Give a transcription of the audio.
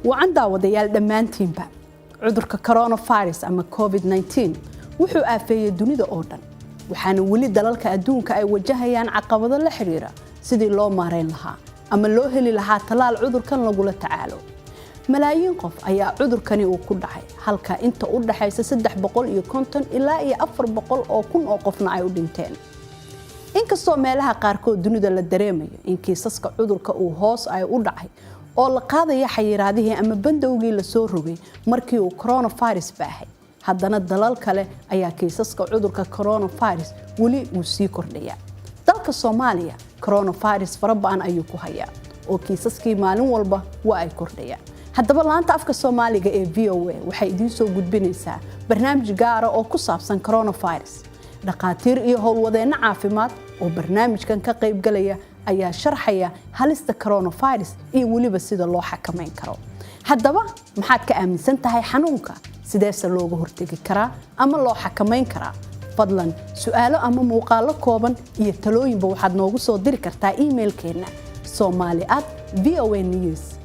Wacan daawadayaal dhammaantiinba. Cudurka coronavirus ama COVID-19 wuxuu aafeeyey dunida oo dhan, waxaana weli dalalka adduunka ay wajahayaan caqabado la xiriira sidii loo maareyn lahaa ama loo heli lahaa tallaal cudurkan lagula tacaalo. Malaayiin qof ayaa cudurkani uu ku dhacay, halka inta u dhaxaysa 350 ilaa iyo 400,000 oo qofna ay u dhinteen. Inkastoo meelaha qaarkood dunida la dareemayo in kiisaska cudurka uu hoos ay u dhacay oo la qaadaya xayiraadihii ama bandowgii lasoo rogay markii uu coronavirus baahay, haddana dalal kale ayaa kiisaska cudurka coronavirus weli uu sii kordhaya. Dalka Soomaaliya coronavirus fara ba'an ayuu ku hayaa oo kiisaskii maalin walba waa ay kordhayaan. Haddaba, laanta afka Soomaaliga ee VOA waxay idiin soo gudbinaysaa barnaamij gaara oo ku saabsan coronavirus. Dhakhaatiir iyo howlwadeenno caafimaad oo barnaamijkan ka qaybgalaya ayaa sharxaya halista coronavirus iyo weliba sida loo xakamayn karo. Haddaba, maxaad ka aaminsan tahay xanuunka? Sideese looga hortegi karaa ama loo xakamayn karaa? Fadlan su'aalo ama muuqaallo kooban iyo talooyinba waxaad noogu soo diri kartaa emailkeenna somali@voanews.